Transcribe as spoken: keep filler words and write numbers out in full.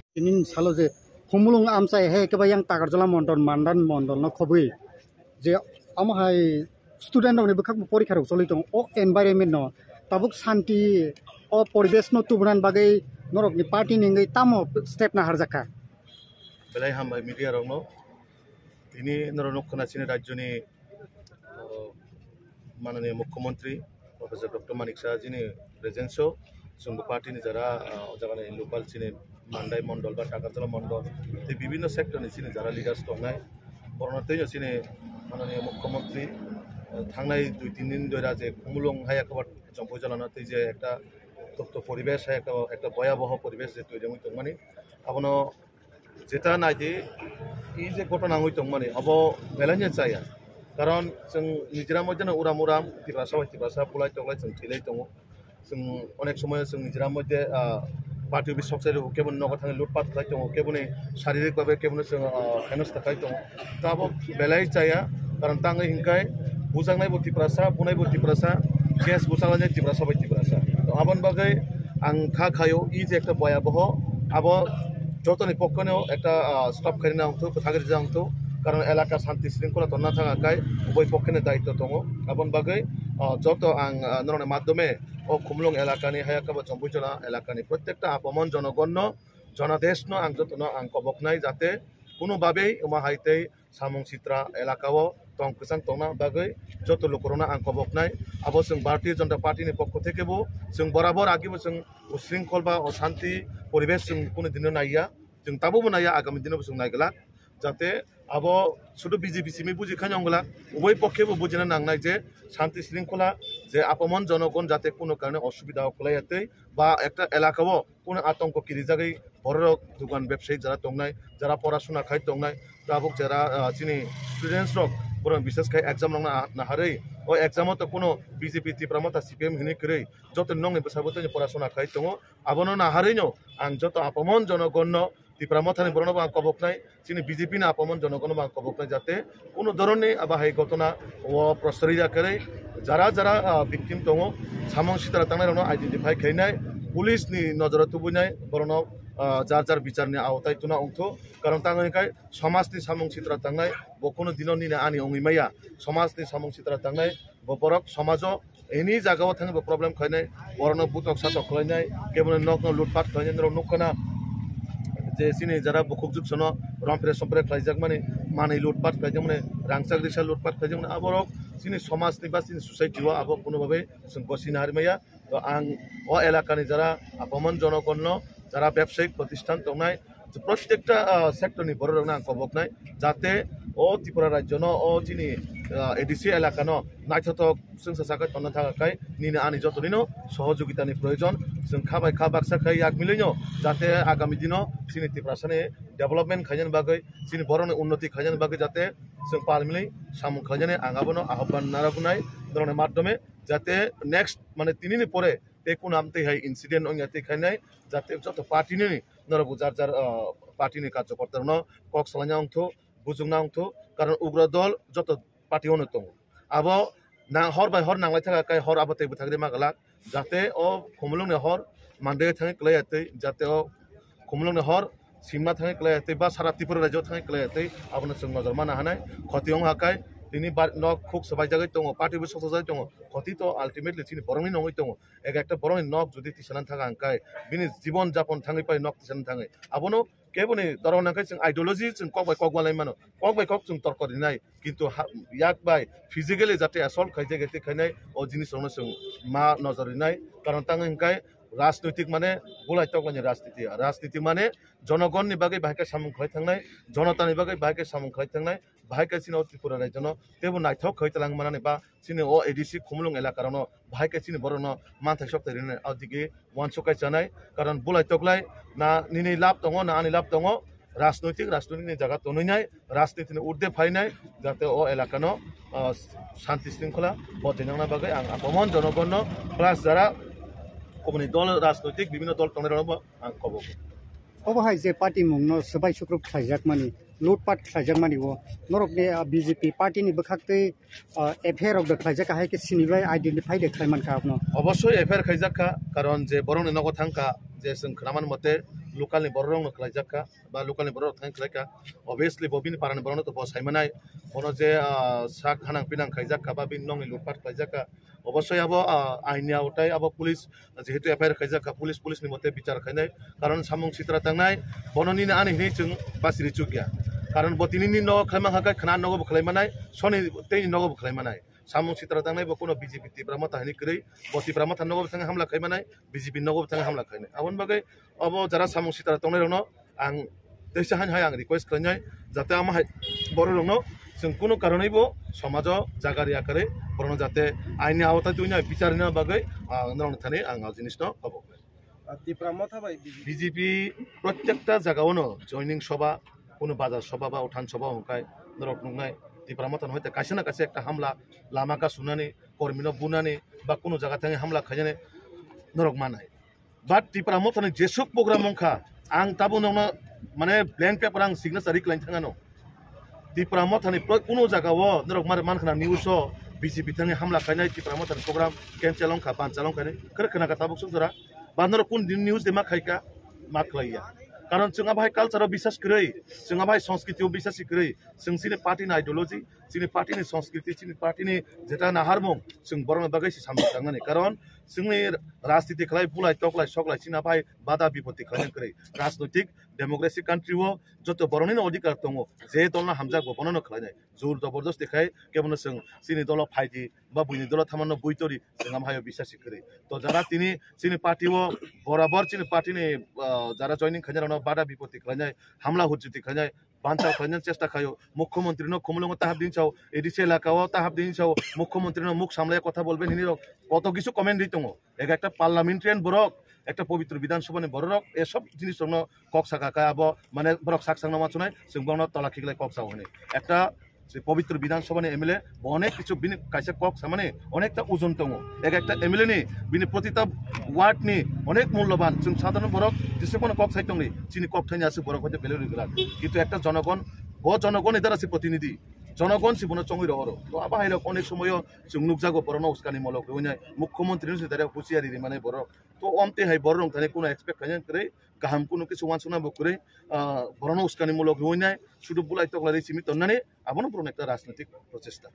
Tini salo je Khumulwng amchai hai khe ba yang Takarjala mondol, Mandan mondol no khobwi je amo hai student rok ni bwkhak bo porikha rok choli tongo. O environment no tabuk santi o poribesh no tubuna bagwi norok ni party ni wngwi tamo step na harjak kha? Belai hambai media rok no. Tini norok nukha na chini rajyo ni, o, mananiya mukhyamantri Professor Doctor Manik Saha jini presence o chwngbo party ni jara, ah, o jaga ni local chini Mandai mondol ba Takarjala mondol tei bibinno sector ni chini jara leaders tongnai. Borokno tei chini mananiya mukhyamantri, ah, thangnai dui tin din doi ra je Khumulwng hai ekbar Jompuijala no tei je ekta tokto poribesh hai ekta, ekta bhoyaboho poribesh je toiri wngwi tongmani abono jeta naidi, i je ghotona wngwi tongmani, abo belai no chaya. Karon chwng nijera moddhe no uram uram, Tiprasa bai Tiprasa, bulai toklai chwng thwilai tongo. Chwng onek somoy chwng nijera moddhe, ah, party office sok sai rw, kebo ni nogo thangwi lutpat khlai tongo, kebo ni saririk bhabe kebo no chwng, ah, henos ta khlai tongo. To abo belai chaya, karon tangwi hinkai bujaknai bo Tiprasa, bunai bo Tiprasa, case buchalainai Tiprasa bai Tiprasa. To aboni bagwi ang kha khaio, i je ekta bhoyaboho, abo jotoni pokkhono ekta, ah, stop khairina wngthok, kwthagri ja wngthok, karon elaka shanti shringkhola tonna thangkha kai uboi pokkhono daitto tongo. Aboni bagwi, ah, joto ang, ah, norokni madhyome o Khumulwng elakani, hayakabo Jompuijala elakani prottekta apamon jonogonno, jonadeshno ang jotono ang koboknai, jate kuno babei omo hai tei samung sitra elaka o tong kwchang tongna bagwi joto lukurokno ang koboknai. Abo chwng Bharatiya Janata Party ni pokho theke bo chwng borabor agi bo chwng o shringkhol ba o shanti poribesh chwng kunu dino naiya, chwng tabukbo naiya, agami dino bo chwng naiglak, jate abo sudu B J P simi buji khaino wngglak, uboi pokhe bo bujina nangnai je shanti shringkhola je apamon jonogon jate kunu karone osubida o kwlaiya tei ba ekta elaka o kunu atongko kirijagwi bororok dogan bebsayi jara tongnai, jara porasuna khai tongnai, tabuk jara, ah, chini students rok borok bises khai exam rokna naharwi o exam o to kunu B J P Tipra Motha C P M hinwi kwrwi joto nokni bwsabo tei porasuna khai tongo. Abono naharwino ang joto apamon jonogonno Tipra Mothani borokno bo ang koboknai, chini B J P ni apamon jonogono bo ang koboknai, jate kunu dhoronni abo hai ghotona o prosroi ya kwrwi jara jara, ah, victim tongo, samung sitra tangnai rokno identify khainai, police ni nojoro tubunai, borokno, ah, jar jar bicharni aotai tuna wngthu, karon tangwi khai somajni samung sitra tangnai bo kunu dino nini ani wngwi maya, somajni samung sitra tangnai bo borok somajo any jaga o thangwi bo problem khlainai, borokno butok satok khlainai, kebono nokno lutpat khlainai, norok nukha na je chini jara bukhuk juksono rompre sompre khlaijakmani, manwi lutpat khlaijakmani, rangchak risa lutpat khlaijakmani, aborok chini somajni ba chini society o abo kuno babe chwng bosi naharmaya. To ang o elakani jara apamon jonogonno, jara bebsayik protisthan tongnai, prottekta, ah, sector ni borok rokno ang koboknai, jate o Tripura rajyo no, o chini, ah, A D C elaka no naithothok chwngsa sakai tonna thangkha khai nini ani joto nino sohojogita ni proyojon, chwng kha bai kha baksa khai yak milwino, jate agami dino chini Tiprasa ni development khainani bagwi, chini borok ni unnoti khainani bagwi jate chwng pal milwi samung khlainani ang abono ahobban narwknai norokni madhyome, jate next mane tini ni pore tei kunu amtwi hai incident wngya twi khainai, jate joto party ni norok bo jar jar, ah, party ni karjokorta rokno kok salaina wngthu, bujukna wngthu, karon ugra dol joto party ono tongo. Abo na hor bai hor nanglai thaka kai hor abo tei bwthagri ma glak, jate o Khumulwng ni hor Mandai thangwi kwlaiya twi, jate o Khumulwng ni hor simna thangwi kwlaiya twi ba sara Tripura rajyo thangwi kwlaiya twi abono chwng nojor mana hanai khoti wng ha kai tini bar nok khuk swbaijagwi tongo, party bo soksajagwi tongo, khoti to ultimately chini borokni nongwi tongo. Ek ekta borokni nok jodi tisana thangkha hwnkhe bini jibon japon thangwi pai nok tisana thangwi abono keboni dorong nangkhe chwng ideology chwng kok bai kok malai mano, kok bai kok chwng torko rinai, kintu ha-, yak bai physically jate assault khaijak tei khainai o jinis rokno chwng ma nojor rinai, karon tang hwnkhe rajnoitik mane bulai toklaini rajniti, rajniti mane jonogonni bagwi bahai khe samung khlai thangnai, jonotani bagwi bahai khe samung khlai thangnai, bahai khe chini o Tripura rajyono teibo naithok khlai twlang manani ba chini o A D C Khumulwng elaka rokno bahai khe chini borokno manthai sok twi rinai, o digi uansuk kai chanai, karon bulai toklai na nini lab tongo na ani lab tongo, rajnoitik, rajnoitik ni jaga tonwi nai, rajniti ni urde phai nai, jate o elaka no, ah, shanti shringkhola bo dinang na bagwi ang apamon jonogon no plus jara kubuni dol rajnoitik bibhinno dol tongnai rok no bo ang kobo. Obo hai je party mung no swbai sukruk khlaijakmani, lutpat khlaijakmani o norok ni, ah, B J P party ni bwkhak tei, ah, F I R rok de khlaijak, hai khe sini bai identify de khlai mankha abono. Obosoi F I R khaijak kha, karon je borok ni nogo thang kha, je chwng khwnaman mote local ni borok rok no khlaijak kha, ba local ni borok rok thang khlai kha, obviously bo bini para ni borok no to bo sai manai, bono je, ah, sak hanang pinang khaijak kha, ba bini nok ni lutpat khlaijak kha, obosoi abo, ah, ain ni aotai abo police jehetu F I R khaijak kha, police, police ni mote bichar khainai, karon samung sitra tangnai, bono nini ani hinwi chwng basi ri chukya, karon bo tini ni nogo khlaima kha khe khwna nogo bo khlai manai, soni tei nogo bo khlai manai. Samung sitra tangnai bo kuno B J P Tipra Motha hinwi kwrwi, bo Tipra Motha nogo bo thangwi hamla khai manai, B J P nogo bo thangwi hamla khainai. Aboni bagwi obo jara samung sitra tongnai rokno ang teisa hain hai ang request khlainai, jate ama hai borok rokno chwng kuno karonwi bo somajo jaga ri akwrwi borokno jate aini awta twi nai bichar rina bagwi, ah, norokni thani ang o jinisno kobo. Ah, Tipra Motha bai B J P. B J P protyekta jagao no joining soba, kuno bazar soba ba uthan soba hwnkhai norok nuknai Tipra Motha no hoite kaisa na kaisa ekta hamla lama ka sunani, kormi no bunani ba kuno jaga thangwi hamla khainani norok manai. But Tipra Motha ni jesuk program wngkha, ang tabuk nokno mane blank paper ang signature ri khlaina thangano. Tipra Motha ni pro-, kuno jaga o norok mar-, mankha na news o B J P thangwi hamla khainai Tipra Motha ni program cancel wngkha, banchal wngkha ni. Khe khna kha tabuk sung jora. Ba norok kun din news de ma khaika, ma khlaiya. Karon chwng abai culture o bisas kwrwi, chwng abai sanskriti o bisas kwrwi, chwng chini party ni ideology, chini party ni sanskriti, chini party ni jeta naharmung, chwng borokni bagwi se samung tangnani. Karon chwngni rajniti khlai bulai toklai soklai chini abai bada bipoti khlaina kwrwi. Rajnoitik democracy country o joto borokni no odhikar tongo, je dolno hamjak bo bono no khlainai. Jor jobordosti khai kebono chwng chini dolo phaidi ba buini dolo thamanno buitori chwng am hayo bisasi kwrwi. To jara tini chini party o borabor chini party ni, ah, jara joining khainai rokno bada bipoti khlainai, hamla hujjuti khlainai, banchal khlainani chesta khaio, mukhyamantri no Khumulwngo tahap din sao, A D C elaka o tahap din sao, mukhyamantri no muk samlai kotha bolben hini rok koto kisu comment ri tongo. Ek ekta parliamentarian borok, ekta pobitro Bidhan Sabha ni borok rok, e sob jinis rok no kok saka kha abo, mane borok sak sak no ma chunai, chwng borok no tola khiklai kok sao hini. Ekta se pobitro Bidhan Sabha ni M L A bo onek kisu bini kaisa kok samani onekta ojon tongo. Ek ekta M L A ni bini protita ward ni onek mulloban, chwng sadharon borok jesuk mano kok sai tongni, chini kok thani aswk borok hoite belai rwgwlak. Kintu ekta jonogon, bo jonogon ni dara se protinidhi, jonogon se bono chongwi rohoro. To abo hai rok onek somoyo chwng nukjago borokno uskani mulok rwinai, mukhyamantri no se direct husiari rimani borok. To omte hai borok rok thani kuno expect khainani kwrwi, kaham kuno kisu uansukna bo kwrwi, ah, borokno uskani mulok rwinai, sudu bulai toklai ri simi tonnani, abono borokni ekta rajnitik prochesta.